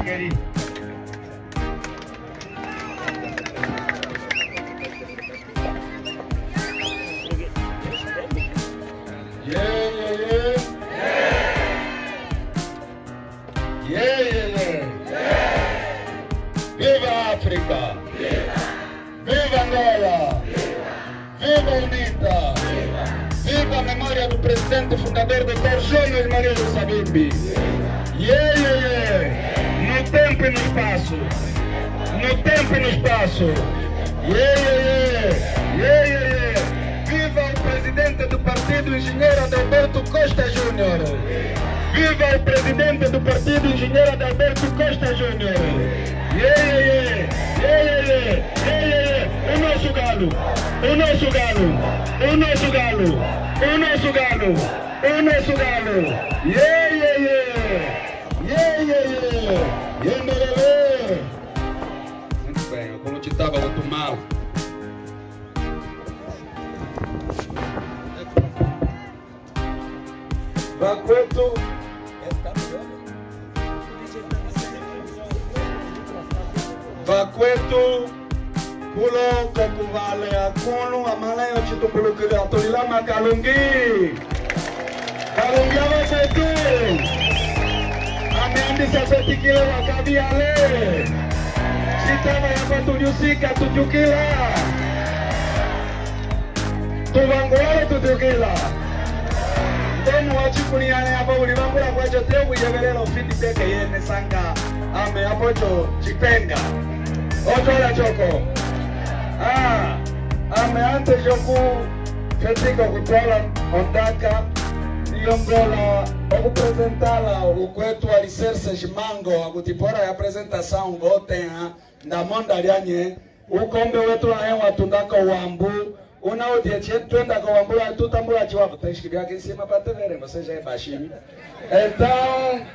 Keri. Yeah, yeah, yeah. Yeah, yeah, yeah. Viva África! Viva Angola! Viva UNITA! Viva a memória do presidente fundador Dr. Júnior Maria do Savimbi! Yeah, yeah, yeah! No tempo e no espaço! No tempo e no espaço! Yeah, yeah, yeah! Yeah, yeah, yeah! Viva o presidente do partido, engenheiro Adalberto Costa Júnior! Viva o presidente do partido, engenheiro Adalberto Costa Júnior! Yeah, yeah, yeah! Yeah, yeah, yeah! Yeah, yeah, yeah! O nosso galo! O nosso galo! O nosso galo! O nosso galo! O nosso galo! Yeah, yeah, yeah! Yeah, yeah, yeah! Yendelele! Muito bem, eu como estava vou tomar. Vakuetu Vakuetu kulo kokuvale akulu amãla yocitumbulukilo atulilama kalungi kalungi avakuetu ame andisa fetikile wakaviale citava yapatuliusika tutiukila tuvangulale tutiukila ndomo wacikuliale apo ulivangula kwaco te okuyevelela ofeedback yene sanga ame apoco cipenga ocola coko ah, ame antes yoku fetika okutwala ondaka ndiyongola okupresentala ukwetu Alicerce Jimango akuti pora ya apresentação votenha ndamonda lyanye ukombe wetu ahe watundako wambu una udie twenda ko wambu la tutambula chiwapo tem que aqui em cima para te verem, você já é baixinho. Então,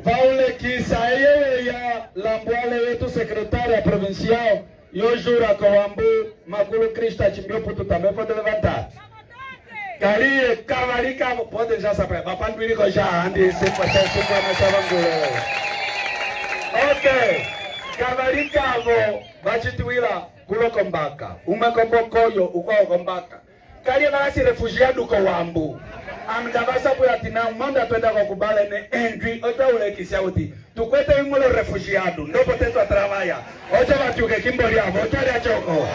vaulekisa eye ya lambuale yetu secretária provincial yojura ko wambu makulu Krista chimbioputu também pode levantar. Kalie kavalika pode já saber, vapanduiliko já andi simpo simpo na chavangule. Ok, kavalikavo vachitiwila kulo kombaka umwe kombokoyo ukwao kombaka kalie vakasi refugiado ko wambu amnda vasapula tina monda twenda kokubala ne endwi otaulekisia kuti tukwete imwe refugiado ndopo tetwa travaya oco vatiuke kimbo lyavo oco lya choko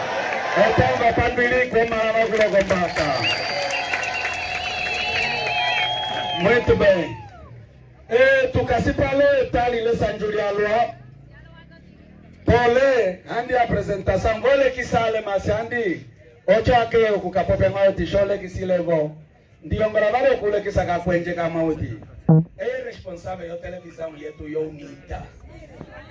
otanga pandwili komala vakulo kombaka muito bem e tukasipalo etali lesanju lyalwa pole andi apresentação volekisale masi andi oco ake okukapope mauti xolekisilevo ndiyongola vale okulekisa kakwenje ka mauti eye responsável yo televisão yetu yo UNITA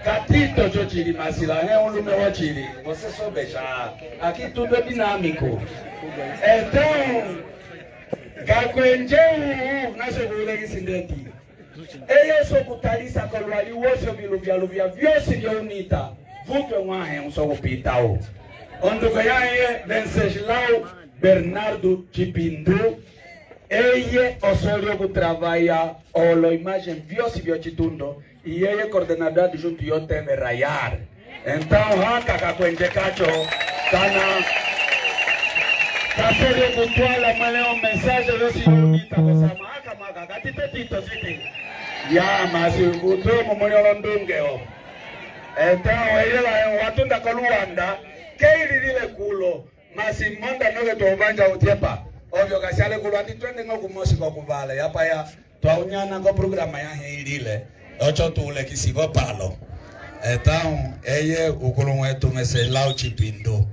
katito cocili masila é ulume wocili você soube já aqui tudo é dinâmico então kakwenje uu nasokulekisi ndeti eye sokutalisa kolwali wosi oviluvialuvia vyosi vya UNITA vutwe mwahe usokupitao onduko yaye Venceslau Bernardo Chipindu eye osoli okutravaya olo imagem vyosi vyo chitundo e eye coordenador adjunto yo TV Rayar então haka kakwenje kacho kana kasoli okutwala mweleo mensagem vyosi younita kosama haka maka katito tito siti ya masi utwe mumuli olondungeo então eye watunda koluwanda keililile kulo masi monda noke tuovanja utiepa ovyo kasiale kulo andi twende ngokumosi kokuvala yapa ya twaunyana ko programa yahe ilile oco tuulekisivo palo então eye ukulu wetu Venceslau Chipindu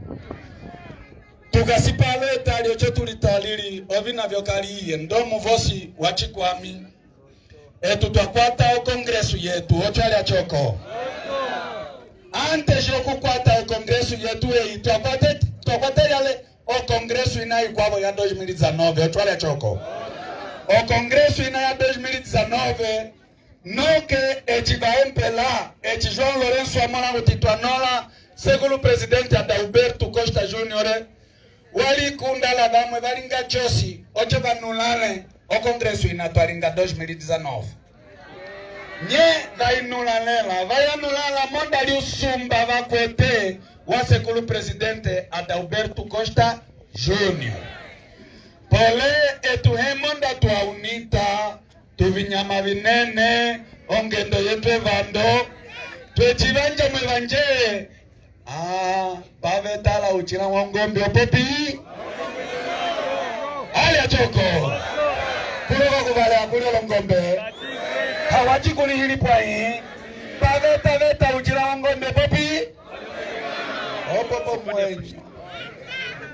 tukasipalo etali oco tulitalili ovina vyokaliye ndomo vosi wacikwami etu twakwata o congresso yetu oco alia coko antes yokukwata o congresso yetu eyi twakwate twakwateliale o congresso ina ikwavo ya 2019 oco alia coko o congresso ina ya 2019 noke eci vaempela eci João Lourenço amona kuti twanola sekulu presidente Adalberto Costa Júnior walikunda la vamwe valinga cosi oco vanulale o congresso ina twalinga 2019. Nye va inũlãlẽla? Va yanũlãla monda liusumba va kuete wa sekulu presidente Adalberto Costa Júnior. Pole, etu hẽ monda tua UNITA, tuvinyama vinene, ongendo yetu evando, tueci vanja mue vanje? Ah, pavetala ucila wongombe opopi alya coko kuloka kuvalea kuli olongombe hawacikulihili puãi paveta veta ucila wongombe popi opopo muenyo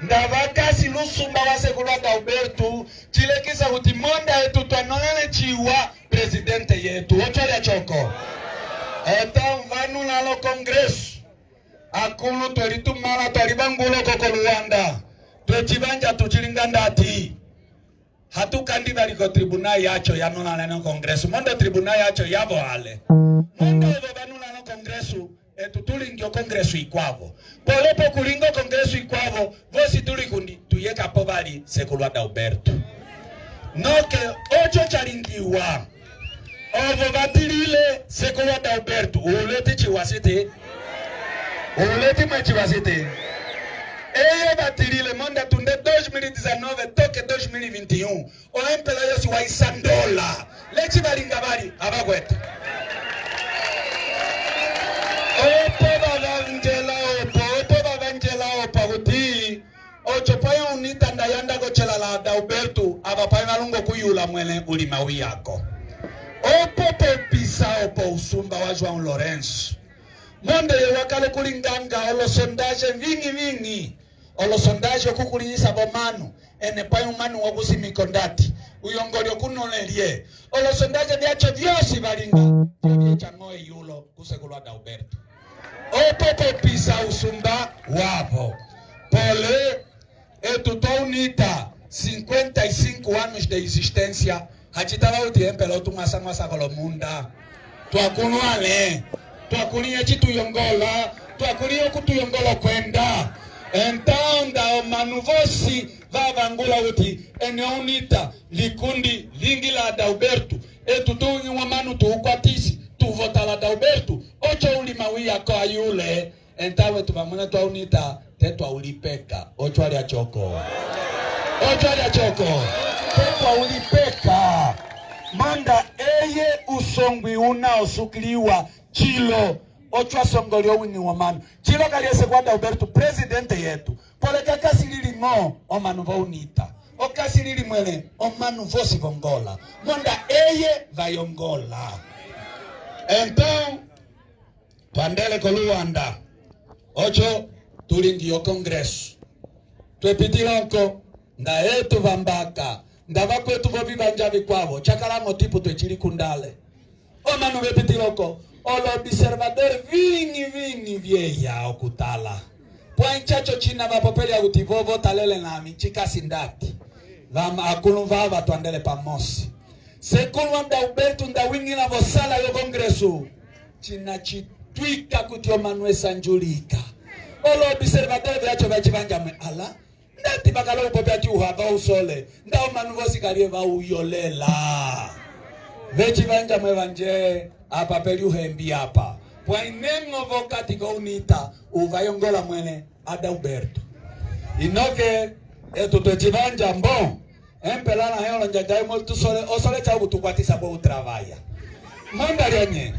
nda vakasi lusumba wa sekulu Adalberto cilekisa kuti monda etu tua nõlele ciwa presidente yetu oco alya coko então vanula lo congresso Akulu twelitumãla twalivangula oko ko Luanda, twecivanja tucilinga ndati? Hatukandi vali ko tribunal yaco ya nõlale no congresso, mondo tribunal yaco yavo ale. Mondo ovo va nõla no congresso, etu tu lingi o congresso yikuavo. Pole poku linga o congresso yikuavo, vosi tu likundi tuyekapo vali sekulu Adalberto. Noke oco ca lingiwa. Ovo va tilile sekulu Adalberto. Uleti ciwa siti? Uleti mue ciwa siti? Eye va tilile monda tunde 2019 toke 2021 o empela yosi wa yi sandola. Leci va linga vali havakuete. Opo va vanjela opo, opo va vanjela opo okuti Oco puãi UNITA nda yanda kocela la Adalberto, ava puãi va lunga oku yula muẽle ulima wiyako. Opo popisa opo usumba wa João Lourenço. Monde eye wa kala oku linganga olosondaje viñi viñi, olosondaje oku kulihisa vomanu, ene puãi umanu woku simiko ndati, u yongoli oku nõla elie? Olosondaje viaco viosi va linga via vieca ño eyulo ku sekulu Adalberto. Opo popisa usumba wavo. Pole, etu tua UNITA, 55 anos de existência, hacitava okuti empela otuñuasañuasa kolomunda. Tua kũlũale, tua kũlĩha eci tu yongola, tua kũlĩha oku tu yongola okuenda. Então, nda omanu vosi va vangula okuti ene UNITA, likundi, lingi la Adalberto, Etu tu nyua omanu tu kuatisi, tu vota la Adalberto oco ulima wiyako a yule. Então etu vamue tua UNITA te tua ulipeka oco alia coko. Oco alia coko. Te tua ulipeka. Manda eye usongui una o sukiliwa cilo oco a songole owiñi womanu. Cilo kaliye Seku Adalberto presidente yetu. Pole ka kasilili ño omanu vo UNITA, o kasilili muẽle omanu vosi vongola, monda eye va yongola. Então, tuandele ko Luanda oco tu lingi o congresso. Tuepitila oko, nda etu vambaka, nda vakuetu vovivanja vikuavo, ca kala ño tipo tuecilikundale. Omanu vepitiloko, olo observador viñi viñi vieya oku tala. Puãi caco cina va popelia okuti vo vo talele lãvi, ci kasi ndati? Vama akulu vava tuandele pamosi. Sekulu Adalberto nda wiñila vosala yo congresso, cina ci tuika kuti omanu esanju lika. Olo observador viaco va ci vanja mue ala. Ndati va kala oku popia ati uhava u sole, nda omanu vosi kaliye va u yolela? Veci vanja mue vanje, apa peli uhembi apa. Puãi neño vokati ko UNITA u va yongola muẽle Adalberto. Inoke etu tueci vanja mbo, empelala hẽ olonjanja vimue tu sole, o sole ca oku tu kuatisa koku travaya. Monda lia nye?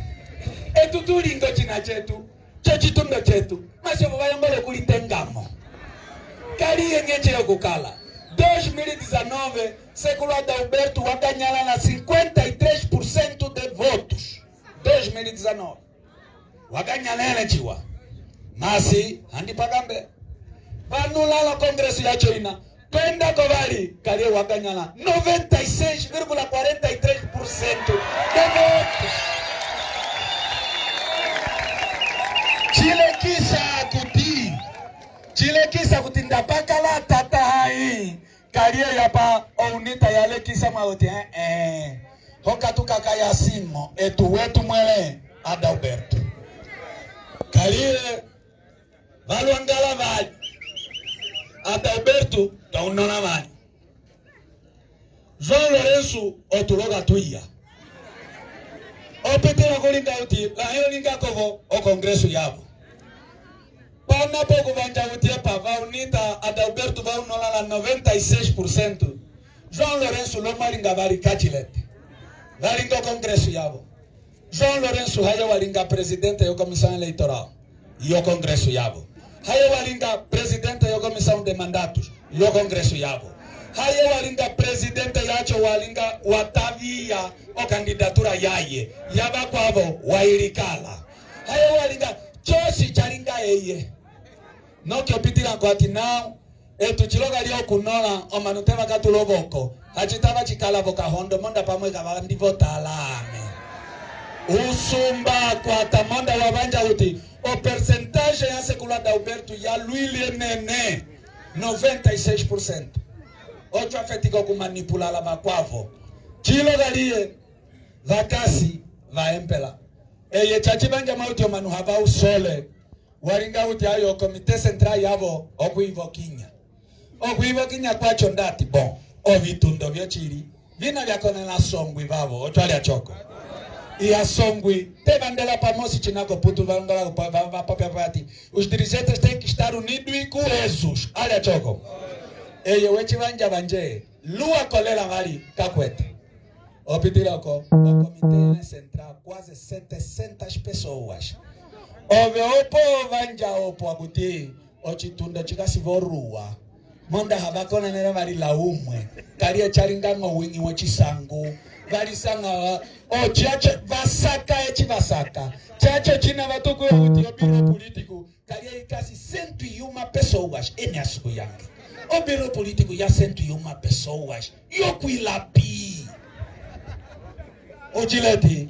Etu tu linga ocina cetu. cocitundo cetu, mas ovo va yongola oku litengamo. Kaliye nye ceya oku kala? 2019, Sekulu Adalberto wa ganyala na 53% de votos. 2019 wa ganyalele ciwa, mas handi pakambe va nula congresso yaco ina kuendako vali, kaliye wa ganyala 96,43% de votos. Cilekisa kuti cilekisa kuti nda pakala atatahãi kaliye yapa o UNITA yalekisa mwa kuti e-e hokatukaka yasimo etu wetu muẽle Adalberto kaliye valuangala vali Adalberto taunõla vali João Lourenço otuloka tuiya. O pitila kulinga uti lahe olingakovo o congresso yavo. Pana poku vanja uti epa va unita Adalberto va unola la 96%. João Lourenço lomo alinga vali kacilete. Valinga o congresso yavo. João Lourenço haye walinga presidente yo comissão eleitoral yo congresso yavo. Haye walinga presidente yo comissão de mandatos yo congresso yavo. Haye walinga presidente yaco walinga watavia o candidatura yaye yavakwavo wailikala. Haye walinga cosi calinga eye. Noke opitilako ati nao etu cilo kali oku nola omanu te vakatula ovoko hacitava cikala vokahondo monda pamue kavandivotala ame. Usumba kuata monda wavanja uti o percentagem ya sekulu Adalberto ya luile enene 96%. Oco afetika oku manipulala vakuavo. Cilo kaliye vakasi vaempela. Eye cacivanja mauti omanu hava usole. Walinga uti ayo comité central yavo okuivokinya. Okuivokinya kuaco ndati? Bom, ovitundo viocili vina via konela asongui vavo oco aliacoko. E asongui te vandela pamosi cinako putu valongola va popia vati os dirigentes têm que estar unidos e coesos. Aliacoko. Eye wecivanja vanje lua kolela vali kakuete. Opitilako o comité central quase 700 pessoas. Ove opo vanja opo akuti ocitundo cikasi voruwa. Monda havakonenele vali la umue. Kaliye calinga ño wiñi wocisangu. Valisanga ociaco vasaka eci vasaka. Caco cina vatukuiwa okuti o biro político kaliye yikasi 101 pessoas. Ene a Suku yange. O biro político ya 101 pessoas yokuilapi. Ocileti.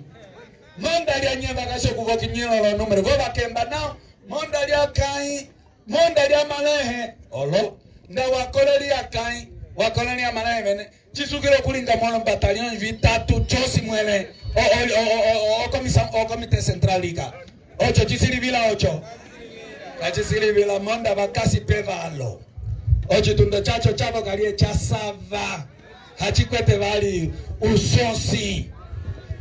Monda lia nye vakasi okuvokinyila olonumero vo vakemba nao. Monda lia kãi, monda lia malẽhe olo. Nda wa koleli akãi, wa koleli amalẽhe vene, ci sukila oku linga molo batalhões vitatu cosi muẽle o, o, o, o, o comissão, o comité central lika. Oco ci silivila oco. Ka ci silivila monda va kasi pevalo. Ocitundo caco cavo kaliye ca sava. Hacikwete vali usõsi.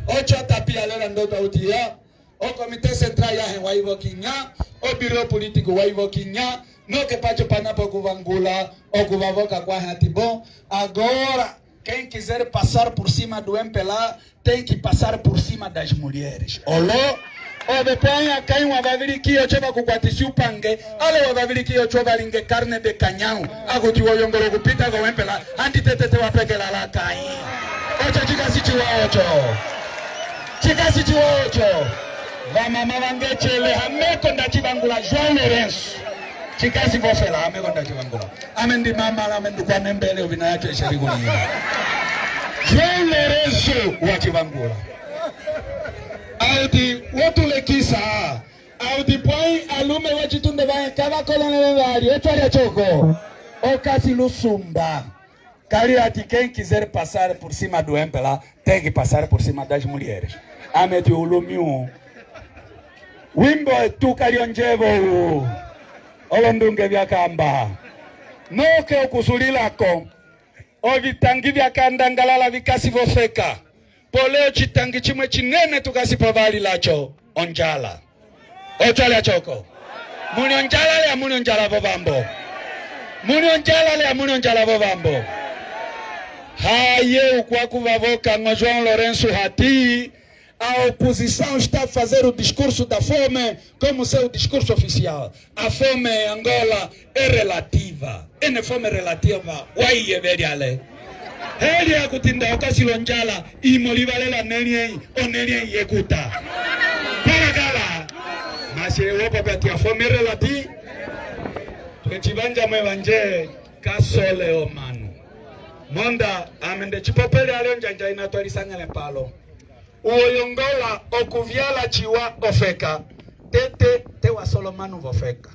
Oco tapia lela ndoto akuti ya o comité central yahe waivokinya, o bureau político waivokinya, noke paco pana poku vangula oku vavoka kuahe ati bom, agora quem quiser passar por cima do MPLA tem que passar por cima das mulheres. Olo ove puãi akãi wa va vilikiya oco va ku kuatisi upange, ale wa va vilikiya oco va linge carne de canhão, akuti wo yongola oku pita ko MPLA, handi tete te wa pekela lakãi. Oco ci kasi ciwa oco. Ci kasi ciwa oco. Vamama vangecele, hameko nda ci vangula João Lourenço. Ci kasi vofela, hameko nda ci vangula. Ame ndi mama ame ndukuanembele ovina yaco eci vi kũlĩha. João Lourenço wa ci vangula. Auti wo tu lekisa. Auti puãi alume vocitundo vaye ka va kolelele vali. Oco liacoko o kasi lusumba. Kali ati quem quiser passar por cima do MPLA tem que passar por cima das mulheres. Ame ti ulumi u. Wimbo etuka lionjevo u. Olondunge via kamba. Noke oku sulilako, ovitangi via kandangalala vi kasi vofeka. Pole ocitangi cimue cinene tu kasi povali laco, onjala. Oco ale hacoko? Muli onjala ale hamuli onjala vovambo? Muli onjala ale hamuli onjala vovambo? Haye ukuakuvavoka ño João Lourenço hati, A oposição está a fazer o discurso da fome como seu discurso oficial. A fome em Angola é relativa. Ene fome relativa waiyeveli ale. Helie akuti nda okasi lonjala imo livalela neliei oneliei yekuta. Kala kala. Mas eye wopopia ati a fome é relativa. Eci vanja mue vanje kasole omanu. Monda ame ndecipopele ale onjanja ina tualisangele palo. U o yongola oku viala ciwa ofeka, tete te wa sola omanu vofeka.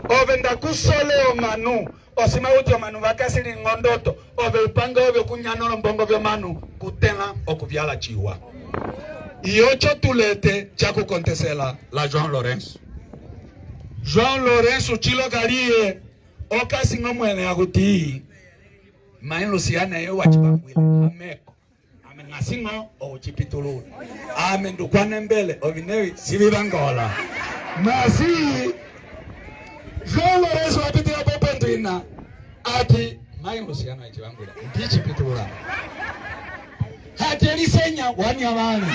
Ove nda ku sole omanu, o sima okuti omanu va kasi liño ndoto, ove upange wove oku nyana olombongo viomanu, ku tẽla oku viala ciwa. E oco tu lete ca ku kontesela la João Lourenço. João Lourenço cilo kaliye o kasi ño muẽle akuti, Mãe Luciana eye wa ci vanguile, hameko. ñasi ño oku ci pitulula. Ame ndukuanembele, ovina evi si vi vangola. Masi João Lourenço wa pitila po ponto ina ati mai Luciano eci vanguila ndi ci pitulula. Hati elisenya wania vali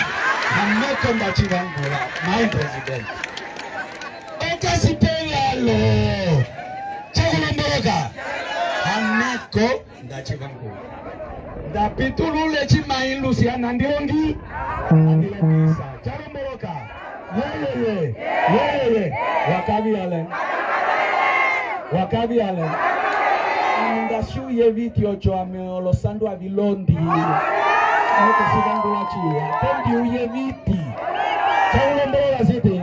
hameko nda ci vangula mai presidente. Okasi pevalo cakulomboloka hameko nda ci vangula. Nda pitulula eci mai Luciana andilongi andilongisa calomboloka yeyeye yeyeye wakaviale wakaviale ame nda siu yeviti oco ame olosandu avilondi oko si vangula ciwa te ndiu yeviti caulombolola siti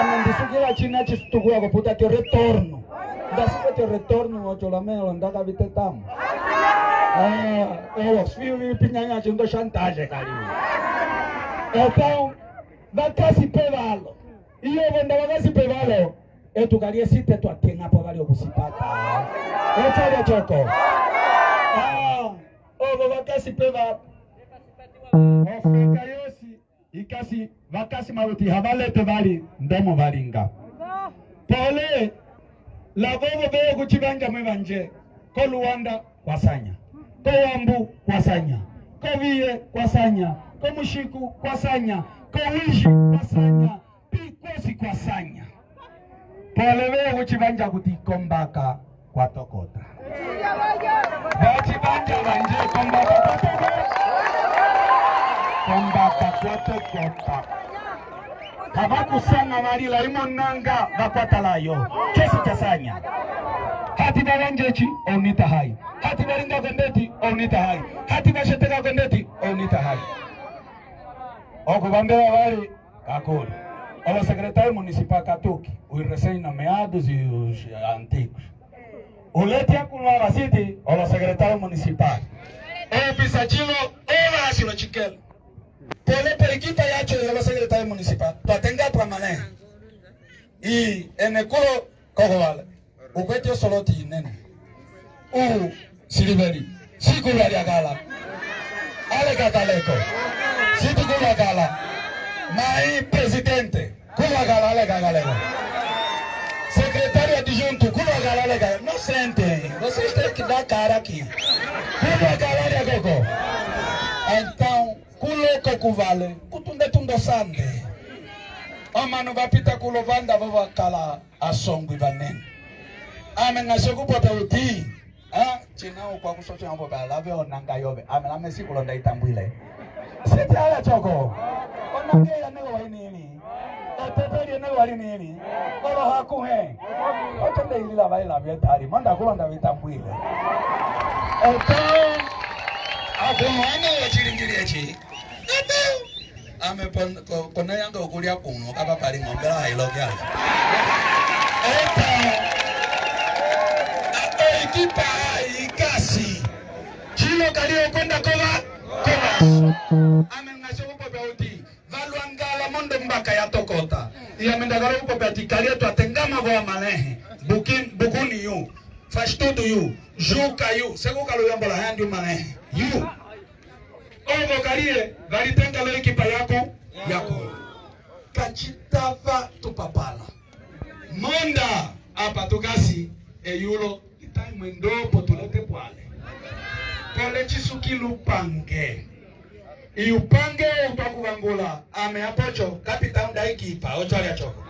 ame ndi sukila cina ci tukuwa ko puta tio retorno Nda si kuete retorno oco lame olondaka vi tetama. Ah, olosfio vi piñanya cindo chantaje kaliye. Então, vakasi pevalo. Iyo vonda vakasi pevalo. Etu kaliye site tua teng'apo vali oku sipata. Oco alya coko. Ah, ovo vakasi pevalo. Ofeka yosi Ikasi vakasi maluti havalete vali ndomo valinga. Pole, lavovo veya kucivanja mue vanje, ko Luanda kwasanya, ko Wambu kwasanya, ko Viye kwasanya, ko Mushiku kwasanya, ko Wiji kwasanya, pi kwosi kwasanya. Pole veya kucivanja kuti kombaka kwatokota. Vacivanja vanje kombaka kwatokota. Kombaka kwatokota. Kavakusanga valila imonanga vakwata layo. Cosi casanya. Hati vavanja eci onita hai. Hati valingako ndeti onita hai. Hati vacetekako ndeti onita hai. Oku vambela vali Kakuli o secretário municipal katuki os recém-nomeados e os antigos. O lete akulala siti o secretário municipal. O pisachilo o vasilo chikelo. Pole por equipa yacho yo secretário municipal. Twatenga pa male. E enekulo kokovala. Ukwete osoloti inene. U siliveli. Sikula lyakala. Ale kakaleko. Siti kulakala. Mai presidente. Kulakala ale kakaleko. Secretário adjunto, kulakala ale kakaleko. Não sentem. Vocês têm que dar cara aqui. Kulakala ale koko. Então, kuloko kuvale. Kutunde tundo sande. Omanu vapita kulo vanda vovakala asongui vanene. Ame ngasi okupopia uti, ah, cina ukuakusoca opopia lave onanga yove. Ame lame sikulo ndaitambuile. Siti ala coko. Onanga eya nelo wainini. Etete liene walinini. Olohakuhe. Oco ndeilila vai lavio etali. Monda kulonda vitambuile. Oco akunuane ocilingili eci. Ame pona yange okulia kuno kapa pali ng'ombe la iloke ala. Eta oikipa ikasi chilo kali okonda kova kova. Ame ngasi okupopya uti valwangala mondo mbaka ya tokota. Iyame ndakala okupopya ati kalie twatengama vo amalehe. Bukin bukuni yu. Faz tudo yu. Juka yu. Sekuka luyambola handi umalehe. Yu. Ovo kaliye valitenga loekipa yaku yako kacitava tupapala monda apa tukasi eyulo itaimwe ndopo tulete pwale pole cisukila upange i upange ou twakuvangula ame apoco kapitão da equipa oco alia coko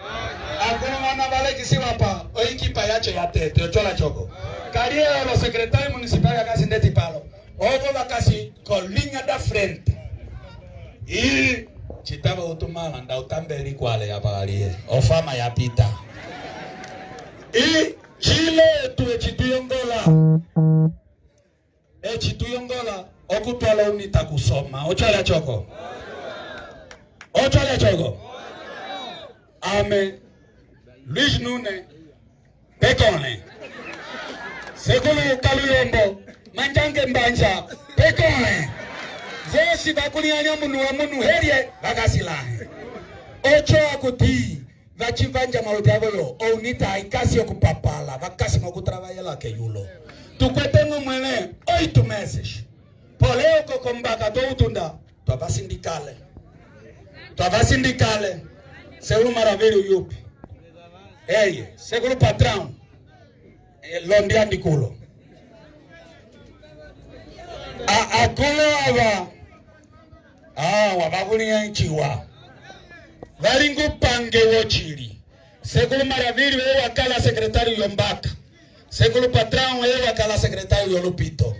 akulu vana valekisiwa pa oekipa yaco yatete oco lacoko kaliye olo secretário municipal yakasi ndeti palo Ovo va kasi kolinha da frente. E citava otumãla nda utambeli kuale apa kaliye. Ofama ya pita. E cilo etu eci tu yongola, eci tu yongola oku tuala unita kusoma. Oco hacoko? Oco hacoko? Ame Luiz Nune Pekone Sekulu Kaluyombo Manjange Mbanja Pekone vosi vakulianya munu wa munu helie vakasilahe oco akuti vacivanja maluti avoyo ounita ikasi okupapala vakasi mokutravayela keyulo tukwete ño muẽle oito meses. Pole oko kombaka toutunda twavasindikale. Twavasindikale. Sekulu Maravilho yupi. Eye, sekulu patrão. Londi andikulo. A akulo ava awa vakulia ciwa. Valinga upange wocili. Sekulu Maravilho eye wakala secretário yombaka. Sekulu patrão eye wakala secretário yolupito.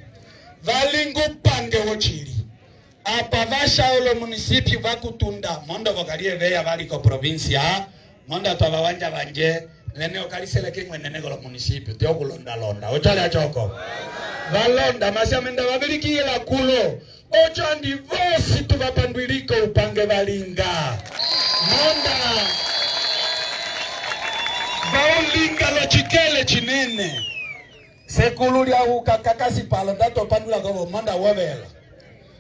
Valinga upange wocili. Apa vasha olomunicípio vakutunda mondo vokalie veya vali ko província monda twava wanja vanje lene okaliseleke ngwenene kolo município te okulonda londa oco liacoko valonda masiamenda vavilikiyila kulo oco andi vosi tuvapanduiliko upange valinga monda vaulinga locikele cinene sekulu liauka kakasi palo nda topandulakovo monda wovela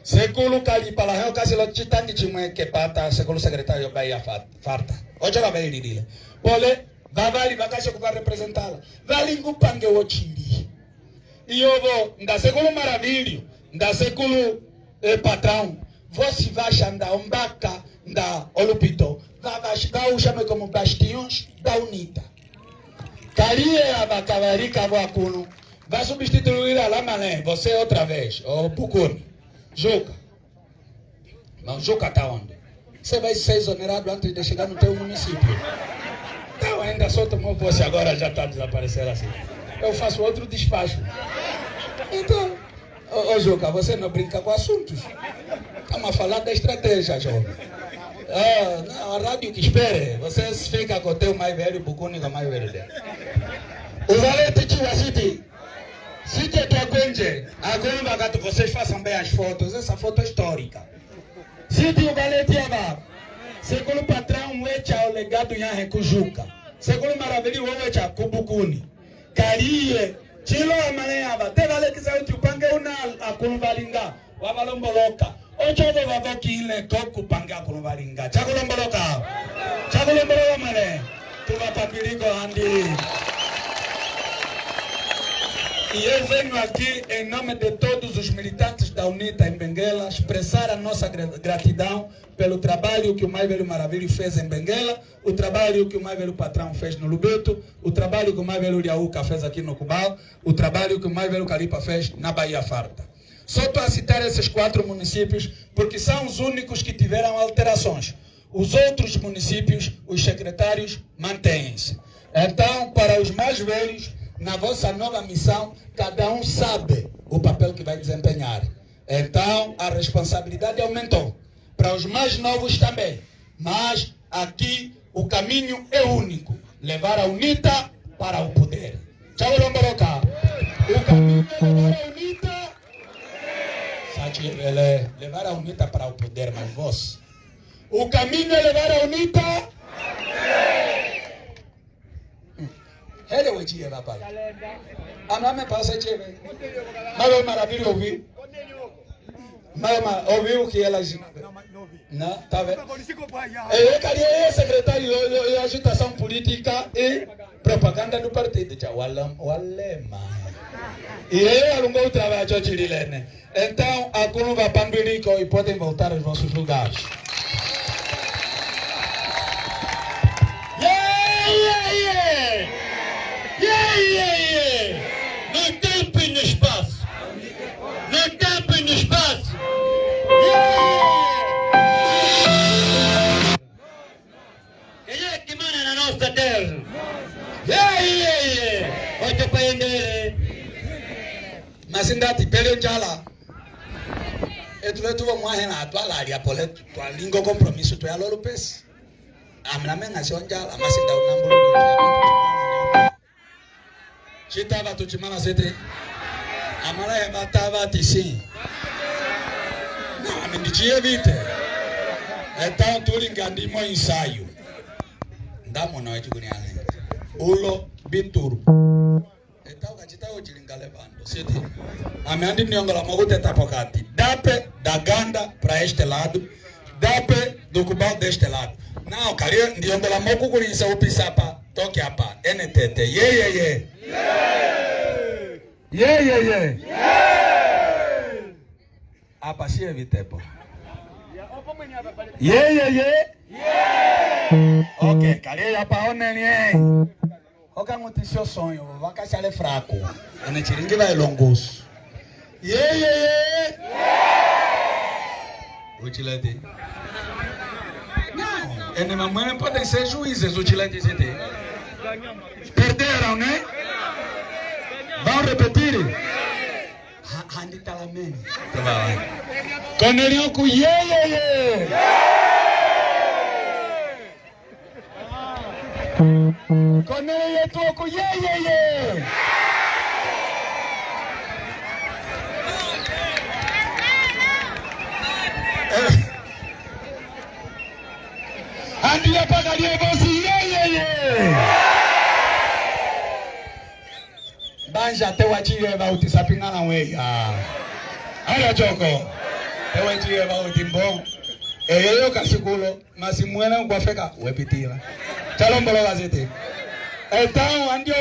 Sekulu Kalipala hẽ okasi locitangi cimue kepata sekulu secretário Bahia Farta oco ka vaililile. Pole, vavali va kasi oku va representala va linga upange wocili. Iovo nda sekulu Maravilho, nda sekulu eh, Patrão, vosi vaxa nda ombaka nda olupito va va usame como bastiões da UNITA. Kaliye ava kavali kavo akulu va substituíla lamalẽ você outra vez, o Bucuni. Juca. Mas Juca tá onde? Você vai ser exonerado antes de chegar no teu município. Então ainda só tomou posse agora já está a desaparecer assim. Eu faço outro despacho. Então, ô, ô Juca, você não brinca com assuntos. Estamos a falar da estratégia, jovem. Ah, não, a rádio que espere. Você fica com o teu mais velho, Bucuni com o mais velho dele. O Valete Chiwa City. City é tua Gwenje. Agora bagato, vocês façam bem as fotos. Essa foto é histórica. City o Valete Aba. Segundo o patrão, wecha o legado ya Kujuka. Segundo Maravilha, wecha Kubukuni. Kaliye. Chilo amale aba. Te valekisa uti upange una akuluvalinga. Wavalomboloka. Oco vo vavokile kokupange akuluvalinga. Chakulomboloka. Chakulomboloka mwele. Tuvapambiliko handi. E eu venho aqui, em nome de todos os militantes da UNITA em Benguela, expressar a nossa gratidão pelo trabalho que o Mais Velho Maravilho fez em Benguela, o trabalho que o Mais Velho Patrão fez no Lubito, o trabalho que o Mais Velho Liauca fez aqui no Cubal, o trabalho que o Mais Velho Calipa fez na Bahia Farta. Só estou a citar esses 4 municípios porque são os únicos que tiveram alterações. Os outros municípios, os secretários, mantêm-se. Então, para os mais velhos, na vossa nova missão, cada um sabe o papel que vai desempenhar. Então, a responsabilidade aumentou. Para os mais novos também. Mas aqui o caminho é único. Levar a UNITA para o poder. Tchau, Lomboroca. O caminho é levar a UNITA. Levar a UNITA para o poder, mas vós. O caminho é levar a UNITA. Hele wechie rapaz. Aname passa cheve. Mas maravilha ouvi. Mas ouviu o que ela Não, tá vendo? É, ele é secretário de agitação política e propaganda do partido. Tchau, walema. E ele alongou o trabalho de Lilene. Então, a curva pandulico e podem voltar aos vossos lugares. Yeah, yeah, yeah! Yeah, yeah, yeah! No tempo e no espaço! No tempo e no espaço! Yeah, yeah! Quem é que manda na nossa terra? Yeah, yeah, yeah! Ocho paendele! Mas ainda te pele njala. Etu vetu vo mwahena atwalalia pole twalinga compromisso tu yalo lupesi. Amna menga shonjala masinda unambulu. Chitava tuchimala sete. Amala ya batava tisi. Não, amendichie vite. Então tulinga ndimo ensaio. Ndamo na wetu kunyale. Ulo bituru. Então kachita uchilinga levando. Sete. Ame andi niongola mogute tapokati. Dape da Ganda para este lado. Dape do Cubal deste lado. Não, caria ndiongola moku kulisa upisapa toque apa NTT. Ye ye ye. Ye ye ye. Apa si evitepo. Ye ye ye. Ok, kaliye yapa oneli. Okangutisio sonho vakashale fraco. Ene chiringi va elongoso. Ye ye ye. Uchilete. Não, ene mamãe podem ser juízes, uchilete zete. Perderam, né? Vão repetir? Handitalamene. Konelioku ye ye ye. Konele yetu oku ye ye ye. Andiya pakalie vosi ye ye ye. Banja te wachiyeva uti saping'ana weya. Ala choko. Te wachiyeva uti mbo. Eyeyo kasikulo masimuela nkwafeka wepitila. Chalombolola ziti. Então andio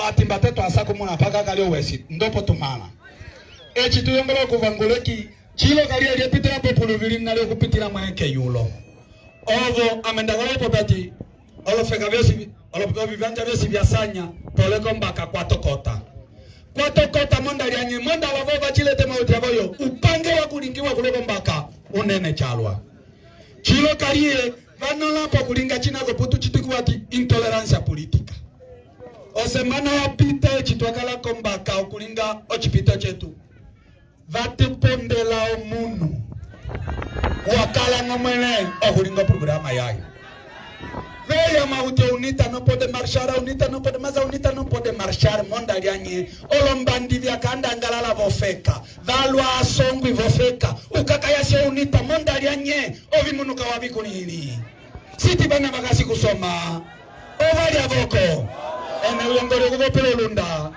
atimba tetu asakumuna paka kalio wesi ndopo tumala. Eci tuyongola okuvangula cilo kalio lyepitila populuvili nalio kupitila mwenke yulo. Ovo amendagala popati olofeka vyosi ovivanja vyosi vyasanya pole kombaka kwatokota. Kwatokota monda lyanye monda lavo vacilete mauti avoyo upange wa kulingiwa kulo kombaka unene chalwa. Cilo kaliye vanolapo kulinga chinako putu chitikuwati intolerância política. Osemana yapita eci twakala kombaka okulinga ocipito chetu vatupondela omunu wakala ng'omwene okulinga programa yayo. Veya mauti UNITA não pode marchar, a UNITA não pode, mas a UNITA não pode marchar, monda lyanye olombandi vyakandangalala vofeka valwa asongwi vofeka ukakayasya UNITA monda lyanye ovimunuka wavikulili siti vana vakasi kusoma ovalya voko ene uyongoli okuvopela olunda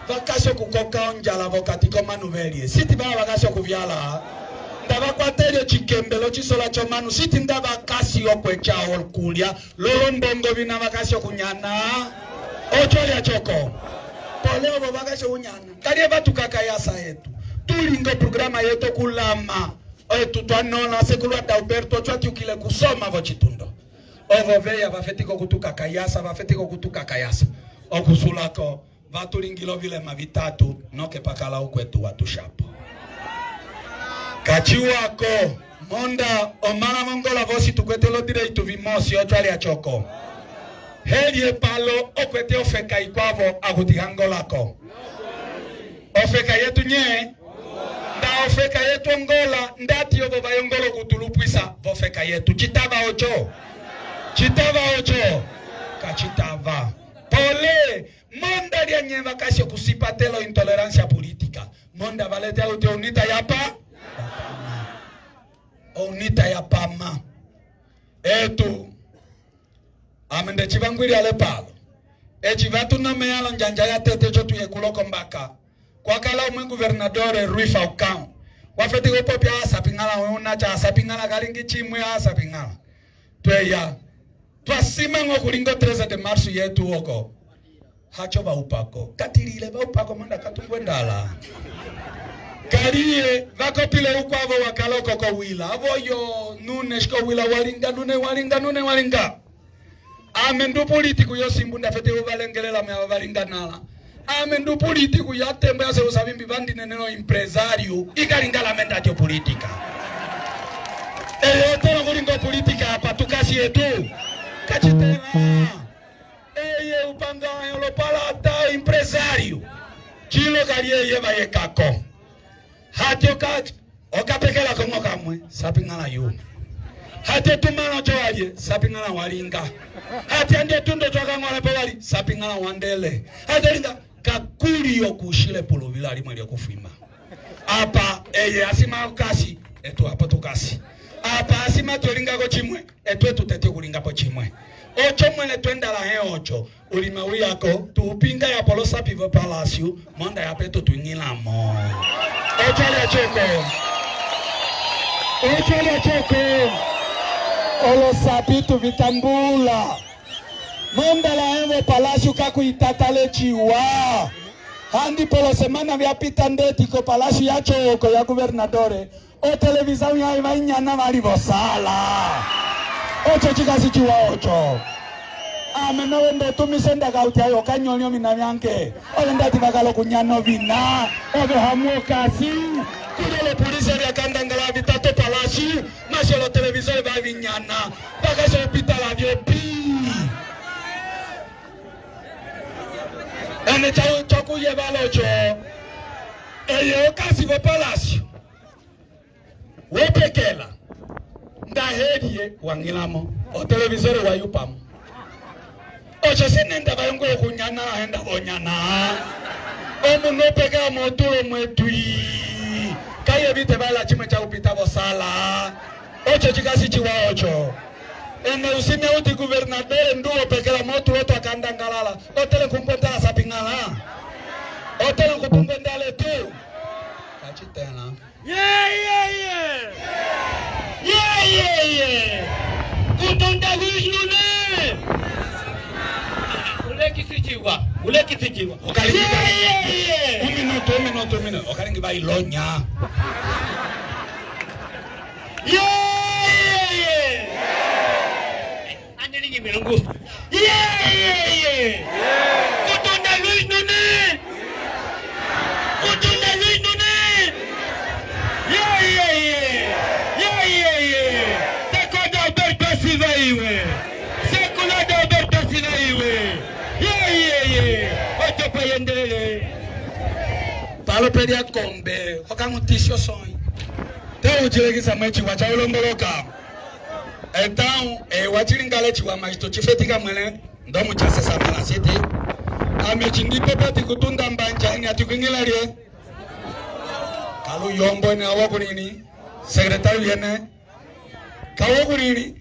vakasi okukoka onjala vokati komanu velie siti vava vakasi okuvyala nda vakuatele ocikembe locisola comanu siti nda vakasi okweca okulya lolombongo vina vakasi okunyana oco lyacoko pole ovo vakasi okunyana kaliye vatukakayasa etu tulinga programa yetu okulama etu twanola sekulu Adalberto oco atiukile kusoma vocitundo ovo veya vafetika okutukakayasa vafetika okutukakayasa okusulako vatulingila ovilema vitatu noke pakala ukwetu watushapo kaciwako monda omala vongola vosi tukwete lodireitu vimosi oco alyacoko helie palo okwete ofeka ikwavo akuti hangolako ofeka yetu nye nda ofeka yetu ongola ndati ovo vayongola okutulupwisa vofeka yetu citava oco citava oco kacitava pole monda lyanye vakasi okusipatela intolerância política monda valete auti UNITA yapa UNITA yapama etu ame ndecivangwili ale palo eci vatunomeya lonjanja yatete oco tuyekula kombaka kwakala umwe governador Rui Falcão wafetika upopya asaping'ala unaca asaping'ala kalingi chimwe asaping'ala tweya twasimanga okulinga 13 de março yetu oko hacho vaupako katilile vaupako manda katungwendala kaliye vakopile ukwavo wakala oko kowila avoyo nune shikowila walinga nune walinga nune walinga ame ndu politiku yosimbu ndafete uvalengelela me ava valinga nala ame ndu politiku yatembo yaseusa vimbi vandinenelo empresário ikalinga lame ndatyo politika eyo otela kulinga politika apa tukasi yetu kacitela eye upanga olopalata empresário cilo kaliye vayekako hati okapekela kongo kamwe saping'ala yu hati tumala co walye saping'ala walinga hati andi tundo twakang'ola po wali saping'ala wandele hati olinga kakuli okushile puluvila limwe lyokufwima apa eye asima kasi etu apa tukasi apa asima twelingako chimwe etu etu tete kulingapo chimwe oco mwene twendala he oco ulima wiyako tuupinga ya polosapi vo palácio monda ya petu tuiñilamo oco lyacoko oco lyacoko olosapi tuvitambula monda lahe vo palácio kakuitatale ciwa. Handi polosemana via pita ndeti ko palácio yaco oko ya guvernadore, o televisão yaye va yi nyana vali vosala. Oco ci kasi ciwa oco. Ame nowe ndo tumise ndaka uti ayo ka nyõli ovina viange. Ove ndati va kala oku nyana ovina ove hamu o kasi? Kuli olopolisia via kandangala vi tata o palácio, mas olotelevizore va vi nyana. Va kasi oku pita lavio pi? Ene ca ku yevala oco eye o kasi vo palasio wo pekela nda helie wañilamo o televisore wa yupamo oco sine nda va yongola oku nyana enda vo nyana omunu o pekela motulo muetui ka yevite vali lacimue ca upita vosala oco ci kasi ciwa oco Ene usime uti guvernador ndu o pekela motulo tua kandangalala o tele kunkuentala sapiñala o tele kutunguendale tu ka ci tẽla. Yeah, yeah, yeah. Yeah, yeah, yeah. Kutunda Luiz Nunes. Ulekisi ciwa, ulekisi ciwa. Okalingi Yeah, yeah, yeah. Un minuto, un minuto, un minuto. Okalingi vai lonya. Kutunda Luiz Nunes! Kutunda Luiz Nunes! Yeah, yeah, yeah! Yeah, yeah, yeah! Secondo Alberto Silva iwe! Secondo Alberto Silva iwe! Yeah, yeah, yeah! Ocho payendele! Palo pelia kombe, okamutisio soi. Te o ci lekisa mue ciwa ca ulomboloka. Então, eye wa ci lingale ciwa, mas tu ci fetika muẽle ndomo ca sesamẽla siti, Ame eci ndi popia ti ku tunda mbanja ene ati kuiñila lie? Kalu yombo ene awa kunini? Secretário yene kawa kunini?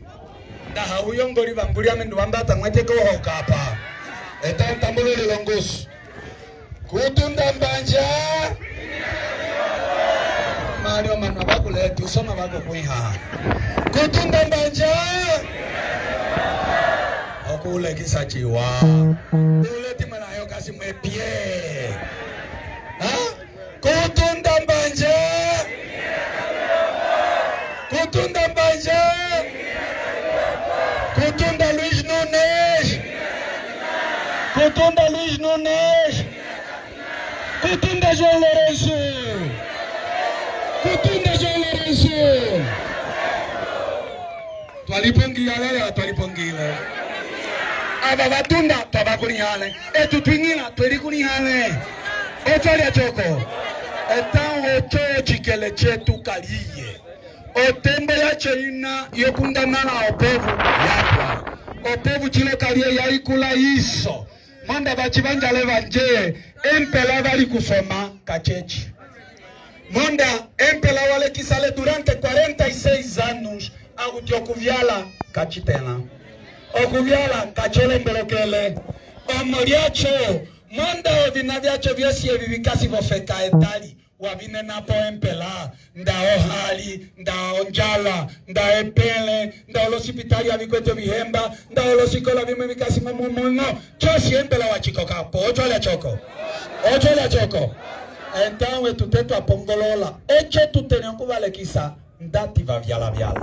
Nda ha uyongoli vanguli ame ndu ambata ñuete kohoka apa. Então tambululi longusu. Kutunda mbanja mali omanu avakuleti usoma vakukuĩha. Kutunda mbanja oku lekisa ciwa uleti mwelayo kasi mwepie kutunda mbanja kutunda mbanja kutunda Luiz Nunes kutunda Luiz Nunes kutunda João Lourenço kutunda João Lourenço twalipongile lele twalipongile ava vatunda twavakulihale etu twiñila twelikulihale oco lyacoko então oco ocikele cetu kaliye otembo yaco ina yokungamala opovu yapwa opovu cilo kaliye yaikula iso manda vacivanjale vanje empela vali kusoma kaceci monda empela walekisale durante 46 anos akuti okuviala kacitẽla okuviala kacolombolokele omo liaco monda ovina viaco viosi evi vikasi vofeka etali wavinenapo empela nda ohali nda onjala nda epele nda olosipitali avikuete ovihemba nda olosikola vimue vikasi mumuno cosi empela wacikokapo oco lyacoko oco lyacoko então etu te twapongolola oco tutene okuvalekisa ndati vaviala viala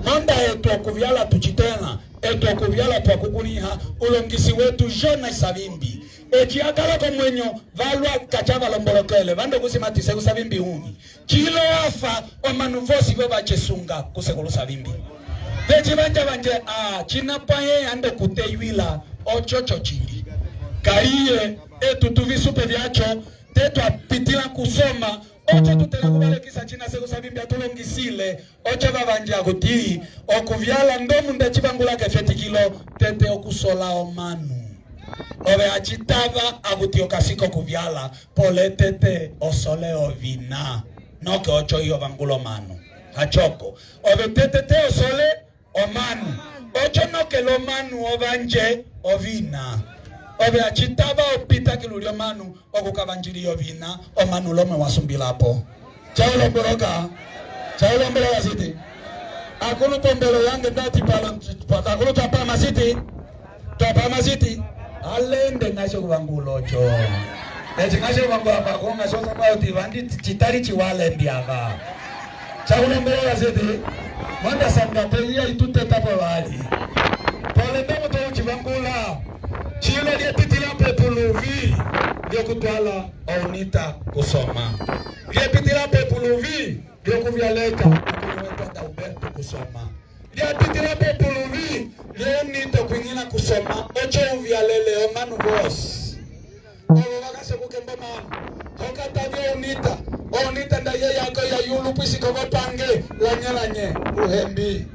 manda etu okuviala tucitẽla etu okuviala twakukulĩha ulongisi wetu Jonas Savimbi eci akala komuenyo valua kaca valombolokele vanda okusima ati Seku Savimbi ũvi cilo afa omanu vosi vo vacesunga ku Sekulu Savimbi veci vanja vanje a cina puãi ande okuteyuila oco cocili kaliye etu tuvisupe viaco te twapitila kusoma oco tutela kuvalekisa cina Seku Savimbi atulongisile oco vavanje akuti okuviala ndomu ndacivangula kefetikilo tete okusola omanu ove acitava akuti okasika okuviala pole tete osole ovina noke oco iyo vangula omanu hacoko ove tete te osole omanu oco noke lomanu ovanje ovina ove acitava opita kilu liomanu okukavanjiliya ovina omanu lomue wasumbilapo caulomboloka caulomboloka siti akulu pombelo yange ndati palo akulu twapama siti twapama siti alende ngasho kuvangula oco. Eci ñasi okuvangula pako ñasi osapa oti vandi citali ciwa lembi ava. Cakulombolola siti, Monda sanga te iya itutetapo vali. Pole ndomo tuocivangula, cilo liepitilapo epuluvi lioku tuala o UNITA kusoma. Liepitilapo epuluvi lioku vialeka ukulu wetu Adalberto kusoma. Liapitilapo epuluvi lio UNITA oku iñila kusoma oco uvialele omanu vosi. Ovo va kasi oku kemba omanu. Hokata vio UNITA. O UNITA nda yeyako ya yulupuisi kovopange lanye lanye. Uhembi.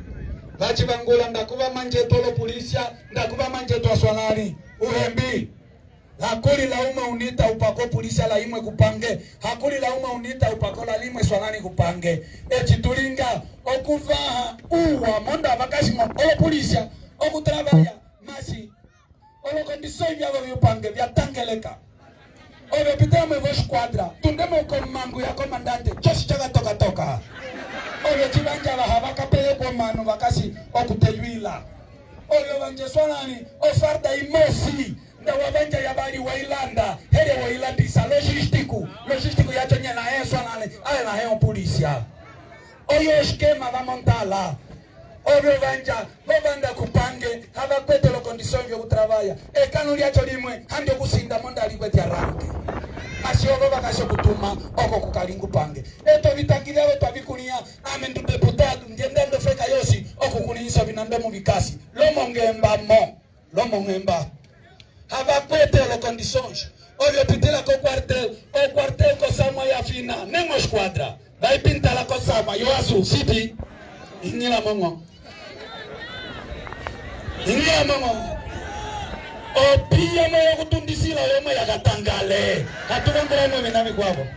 Va ci vangula nda ku vamanjetu olopulisia, nda ku vamanjetu asualali. Uhembi. Hakuli laumue UNITA upako pulisia layimue kupange. Hakuli laumue UNITA upako lalimue sualali kupange. Eci tu linga oku vaha uwa monda va kasi ño olopulisia oku travaya masi olokondisõi viavo viupange via tangeleka. Ove pita mue vo esquadra, tunde mo komangu ya comandante, cosi ca ka toka toka. Ove ci vanja vaha va kapeleko omanu va kasi oku teyuila. Ove vanja esualali, o farda yimosi, nda wa vanja yavali wa yi landa, helie wo yi landisa? Logistiku, logistiku yaco nye la hẽ esualali ale la hẽ o pulisia? Oyo esquema va montala. Ove vanja vo vanda kupange ha va kuete olocondições vioku travaya. Ekãlu liaco limue handi oku sinda monda li kuete arranque. Mas ovo va kasi oku tuma oko ku ka linga upange. Etu ovitangi viavo tua vi kũlĩha. Ame ndu deputado, ndienda ndofeka yosi oku kũlĩhĩsa ovina ndomo vi kasi. Lomo ngembamo. Lomo ngemba. Ha va kuete olocondições. Ove o pitila ko quartel, o quartel kosamua ya fina, nem o esquadra. Vai pintala kosamua yo azul, sipi? Iñila momo. Iñila momo. O pia mo yoku tundisila yomue ya katangale. Hatuvangula ovina vikuavo.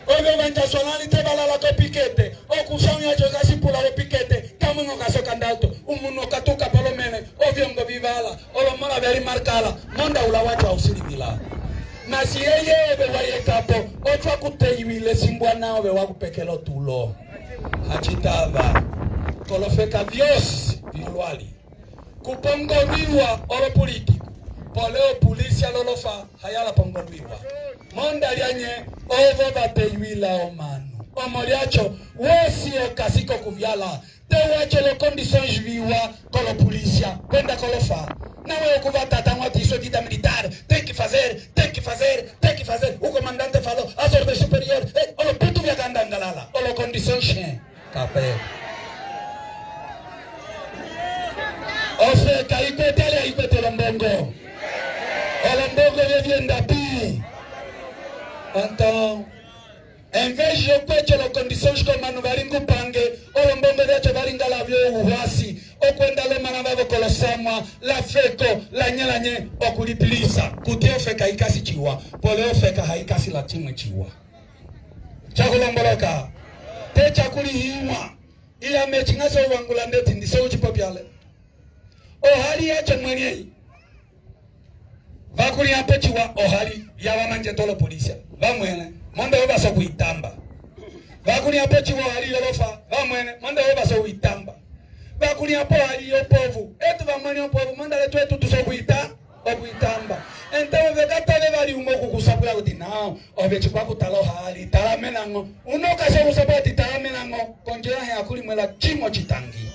Ove vanja asualali te valala ko pikete, oku são yaco ka sipula o pikete, kamue ño ka soka ndalto. Umunu o katuka polomẽle, oviongo vi vala, olomõla via limarkala, monda ula waco a u silivila. Mas eye ove wa yekapo oco a ku teyuile esimbu ana ove wa ku pekela otulo. Hacitava kolofeka viosi violuali ku pongoluiwa olopulitiku, pole o pulisia lolofa hayala pongoluiwa. Monda lia nye ovo va teyuila omanu? Omo liaco, wosi o kasi koku viala te waco locondições viwa kolopulisia kuenda kolofa. Não é oku va tata ño ati isso é vida militar, tem que fazer, tem que fazer, tem que fazer, o comandante falou, as ordens superiores, eh, oloputu via kandangalala, olocondições hẽ, kapele. Ofeka yi kuete ale yi kuete olombongo? Olombongo vie vienda pi? Então, em vez de okueca olocondições komanu va linga upange, olombongo viaco va linga lavio uhuasi, oku enda lomãla vavo kolosamua, lafeko, lanye lanye, oku lipilisa. Kuti ofeka yi kasi ciwa, pole ofeka hayikasi lacimue ciwa. Ca ku lomboloka? Te ca kũlĩhĩwa. Iya eci ñasi oku vangula ndeti, ndi sole oku ci popia ale. Ohali yaco muẽle eyi. Va kũlĩhapo ciwa ohali ya vamanjetu olopolisia vamuẽle, momo ovo va soka oku yi tamba. Va kũlĩhapo ciwa ohali yolofa vamuẽle, momo ovo va soka oku yi tamba. Va kũlĩhapo ohali yopovu, etu vamuẽle opovu, momo letu etu tu soka oku yi ta oku yi tamba. Então ove ka tave vali umue oku ku sapuila okuti, Não, ove ci kua ku tala ohali, talamẽla ño. Una o kasi oku sapuila ati, Talamẽla ño, konjo yahe aku limue lacimue ocitangi.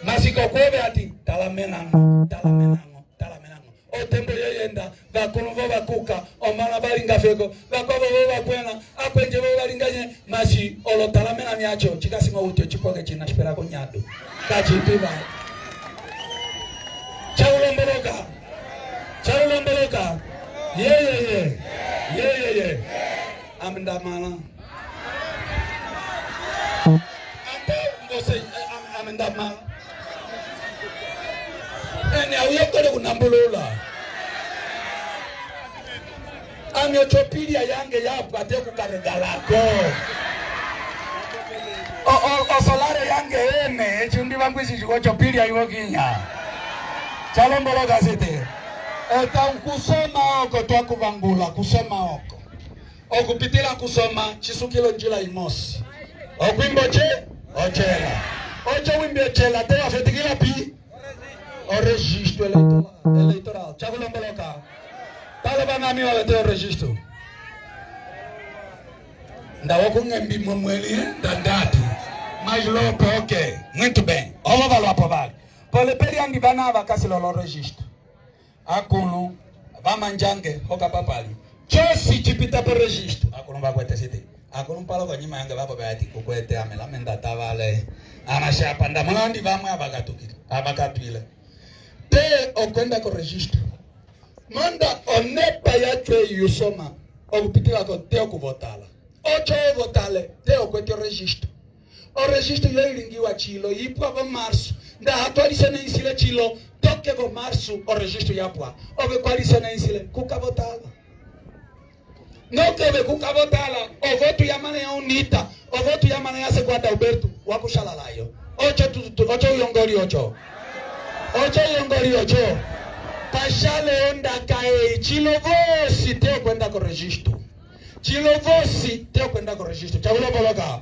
Mas kokuove ati, Talamẽla ño, talamẽla ño, talamẽla ño. Otembo yeyenda, vakulu vo va kuka, omãla va linga feko, vakuavo vo va kuẽla, akuenje vo va linga nye? Mas olotalamẽla viaco ci kasi ño okuti ocipoke cina ci pela konyado, ka ci pi vali. Ca ku lomboloka? Ca ku lomboloka? Yeyeye, yeyeye. Ame nda mala. Ate ngose ame nda mala. Ene auyokole kunambulula. Ame ocopilia yange yapwa te kukaregalako. Osolare yange ene eci undi vanguisi ocopilia ivokinya. Calomboloka siti. Eta kusoma oko tuakuvangula kusoma oko. Oku pitila kusoma ci sukila onjila yimosi. Oku imba oce ocela. Oco wimbi ocela te wa fetikila pi? O registro eleitoral. Ca ku lomboloka? Palo vañami va vete o registro? Nda wokungembi muẽle nda ndati? Mas lopo, ok. Muito bem. Ovo valuapo vali. Pole peliangi vana va kasi lolo registro. Akulu, vamanjange, hoka papali. Cosi ci pita po registro. Akulu va kuete siti. Akulu palo konyima yange va popia hati, Kukuete ame lame nda tavale. Amasiapa nda mõla handi vamue ava katukile, ava katuile. Te okuenda ko registro. Manda onepa yaco eyi yusoma oku pitilako te oku votala. Oco o votale te o kuete o registro. O registro yo yi lingiwa cilo yi pua vo Março. Nda ha tua lisonehisile cilo toke vo Março o registro ya pua. Ove kua lisonehisile ku ka votala. Noke ove ku ka votala ovotu ya malẽha UNITA, ovotu ya malẽha Sekuata Alberto wa ku sala layo. Oco tu, oco uyongoli oco. Oco uyongoli oco. Pashale ondaka eyi cilo vosi te okuenda ko registro. Cilo vosi te okuenda ko registro. Ca kulomboloka?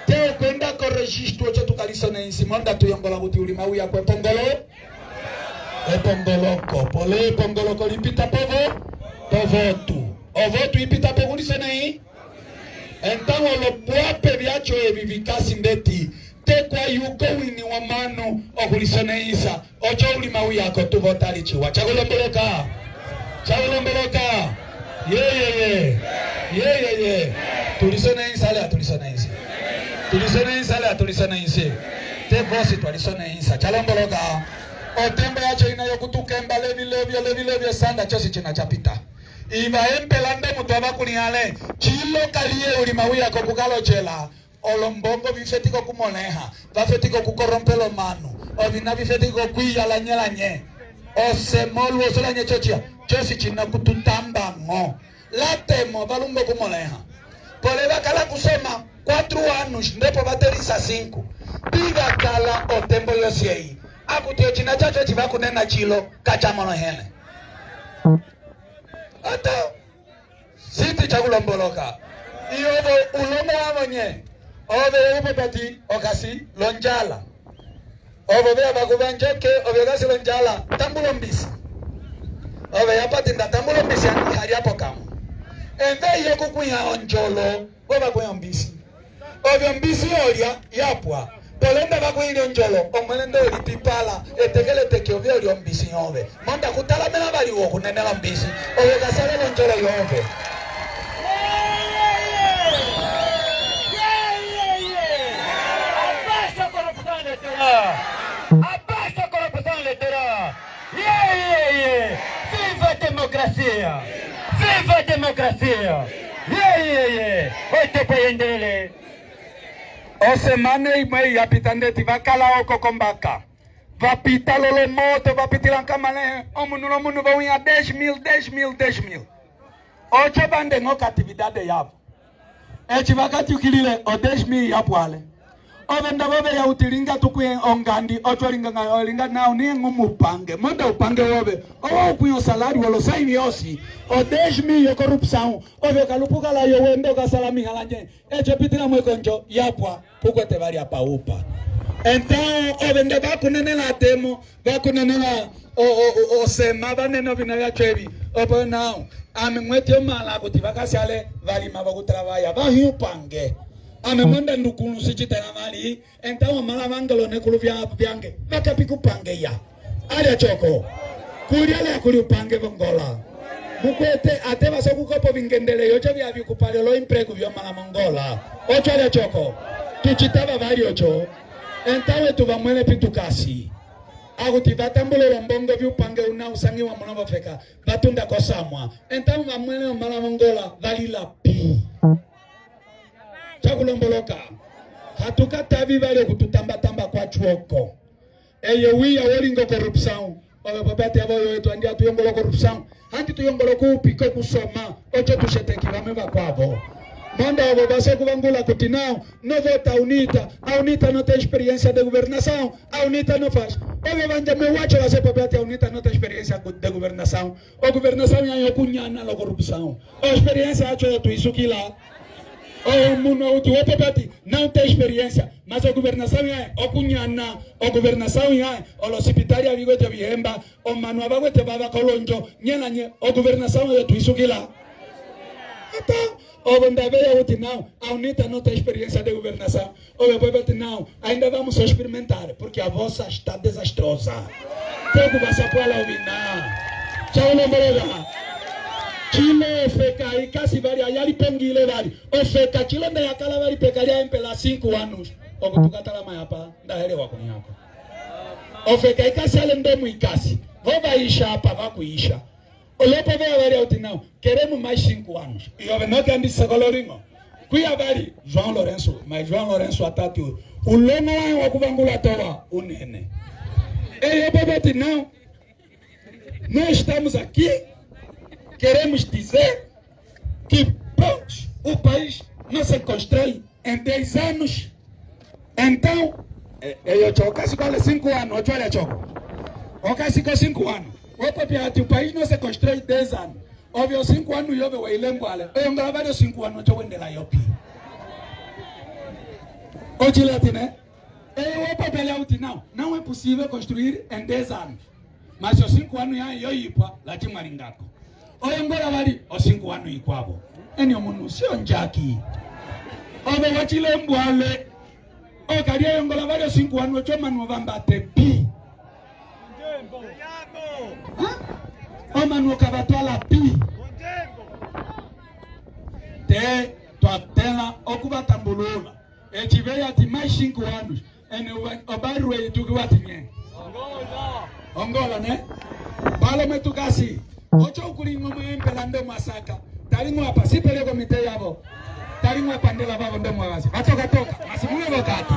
Te okuenda ko registro oco tu ka lisonehisi monda tu yongola okuti ulima wiya kuepongolo. Epongoloko, pole epongoloko li pita povo povotu. Ovotu yi pita poku lisonehi. Então olobuape viaco evi vi kasi ndeti, te kua yuka owiñi womanu oku lisonehisa oco ulima wiyako tu votali ciwa. Ca ku lomboloka? Ca ku lomboloka? Yeyeye! Yeyeye! Tu lisonehisa ale atu lisonehisi? Tu lisonehisa ale atu lisonehisi? Te vosi tua lisonehisa. Ca lomboloka? Otembo yaco yina yoku tu kemba levi levio, levi levio sanda cosi cina ca pita. Iva empela ndomo tua va kũlĩha ale. Cilo kaliye ulima wiya koku kala ocela. Olombongo vi fetika oku molẽha, va fetika oku korompela omanu, ovina vi fetika oku iya lanye lanye, osemo, luoso lanye cociya, cosi cina ku tu tamba ño. Latemo va lumba oku molẽha. Pole va kala kusoma quatro anos, ndepo va telisa cinco. Pi va kala otembo yosi eyi? Akuti ocina caco eci va ku nena cilo ka ca molẽhele. Ata. Siti ca ku lomboloka. Iovo uloño wavo nye? Ove wo popia hati, O kasi lonjala. Ovo veya va ku vanja, Ok, ove o kasi lonjala, tambula ombisi. Ove yapa hati, Nda tambula ombisi handi haliapo kamue. Envei yoku ku ĩha onjolo, vo va ku ĩha ombisi. Ove ombisi o lia, ya pua. Pole nda va ku ĩli onjolo, omuẽle nda o lipipala eteke leteke ove o lia ombisi yove. Momo nda ku talamẽla vali u oku nenela ombisi, ove ka siale lonjolo yove. Osemana yimue ya pita ndeti va kala oko kombaka, va pita lolomoto va pitila kamalẽhe, omunu lomunu vo wĩha 10 mil, 10 mil, 10 mil oco vande ño katividade yavo. Eci va ka tiukilile, o 10 mil ya puale. Ove nda vove ya uti linga tu kuĩhe ongandi oco linga nga o linga nao nie ño upange. Monda upange wove owo u kuĩha osalariu olosãi viosi. O 10 mil yo corrupção ove o ka lupuka layo wenda o ka salamiha la nye? Eci o pitila mue konjo ya pua ku kuete vali apa upa. Então ove nda va ku nenela atemo, va ku nenela o, o, o, osema, va nena ovina viaco evi, opo nao ame ñuete omãla okuti va kasi ale va lima voku travaya, va hĩ upange. Ame monda ndukulu si ci tẽla vali, então omãla vange olonekulu viange va kapi kupange ya. Ale coko. Kuli ale akuli upange vongola. Mukuete ate va soku kopa ovingendeleyi oco via vi kupale olo emprego viomãla mongola. Oco ale coko. Tu citava vali oco. Então etu vamuẽle pi tu kasi? Akuti va tambula olombongo viupange una u sangiwa mulo vofeka, va tunda kosamua. Então vamuẽle omãla vongola va lila pi? Ca ku lomboloka? Ha tu ka tavi vali oku tu tamba tamba kuacuoko. Eye wiya wo linga okorupsão. Ove popia hati, Avoyo etu handi atu yongola okorupsão, handi tu yongola oku upika oku soma oco tu seteki vamue vakuavo. Manda ovo vase oku vangula okuti não, no vota a UNITA, a UNITA não tem experiência de governação, a UNITA não faz. Ove vanja meu wacho vase popia hati, a UNITA não tem experiência de governação. O governação é oku nyana lo corrupção. A experiência yaco ya tu isukila. Omunu okuti wopopia ati não tem experiência, mas a governação yaye okunyana, o governação yaye olosipitalia vikuete ovihemba, omanu avakuete vava kolonjo, nye la nye, o governação oyo tuisukila. Então, ovo nda veya okuti não, a UNITA não tem experiência de governação. Ove popia ati não, ainda vamos só experimentar, porque a vossa está desastrosa. Poku vasapuala ovina. Caulombolola. Cilo ofeka yikasi vali ayalipongiyile vali. Ofeka cilo nda yakala vali peka lia empela 5 anos oku tukatalama yapa nda hele wakunyako. Ofeka yikasi ale ndomo yikasi. Vo vayisha apa vakuisha. Olopo veya vali okuti não, queremos mais 5 anos. E ove noke andisa koloringo. Kuya vali João Lourenço, mas João Lourenço atati uloño waye wakuvangula towa unene. Eye popia ati não, nós estamos aqui, queremos dizer que pronto, o país não se constrói em 10 anos. Então, eyo kasi vale 5 anos, ocho olha choco. Okasi ko 5 anos. Opopia ati o país não se constrói 10 anos. Ove o 5 anos yove wailembwale. Oyo ngala vale 5 anos ocho wendela yopi. Ochilati né? Eyo opopia uti não, não é possível construir em 10 anos. Mas o 5 anos ya yoyipwa lachimwalingako. Oyo ngola vali o 5 anos ikwavo. Eni omunu sio njaki. Ove wachilembwale. Okalia yongola vali o 5 anos ocho manu ovambate pi. Omanu okavatwala pi. Te twatela okuvatambulula. Eci veya ati mais 5 anos. Ene obairro eitukiwa ati nye? Ongola ne? Palo metukasi. Oco ukulinga omuempela ndo masaka. Talingo apa sipele komite yavo. Talingo apa ndela vavo ndo mwakasi. Vatoka toka. Masimule vokati.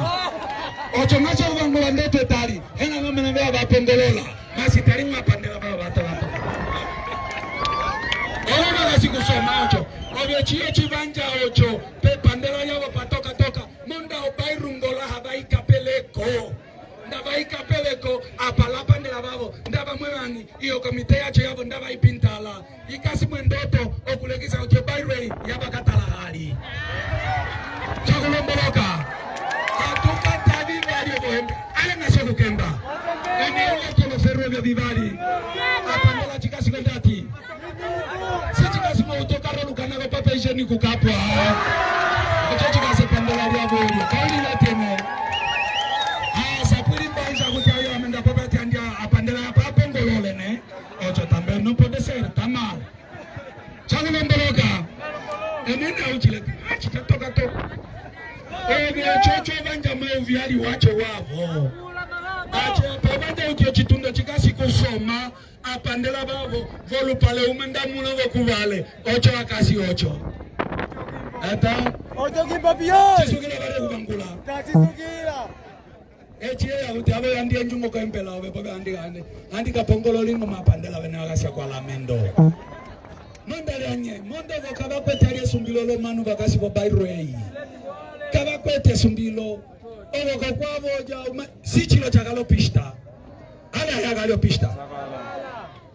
Oco ngaso uvangola ndoto etali. Hena vamene vea vapongolola. Masi talingo apa ndela vavo vatoka toka. Ovo vakasi kusoma oco. Ovyo ciyo civanja oco. Pepandela yavo patoka toka. Monda obairungola havaikapeleko. Ndavaikapeleko apa lapandela vavo ndavamwe vani iyo komite yaco yavo ndavaipintala ikasi mwendoto okulekisa kuti obairro eyi yavakatala hali cakulomboloka katukatavi vali ovohembe ale ngasi okukemba ene ulekolo ferrovia vivali apandela cikasiko ndati sicikasi moutokaro lukanako papejeni kukapwa oco cikasi epandela liavo elio kaililatene sapuli mbaisa kuti ayo amenda popati andi apandela apa apongolole ne oco também não pode ser tá mal chakulomboloka enene auchile achitatoka toka ove chocho vanja mauvyali wacho wavo ache apa vanja uti ocitundo cikasi kusoma apandela vavo volupale umwe ndamula vokuvale oco akasi oco ata Ocho kimba pior. cisukila vale kuvangula Tatisukila. eci eya kuti avo yandi enjungo kempela ove pove andi andi andi kapongololi ngoma apandela vene vakasya kwa lamendo monda lyanye monda vo kavakwete ali esumbilo lomanu vakasi vo bairro eyi kavakwete esumbilo ovo kokwavo ja si cilo cakalopista ale ayakalopista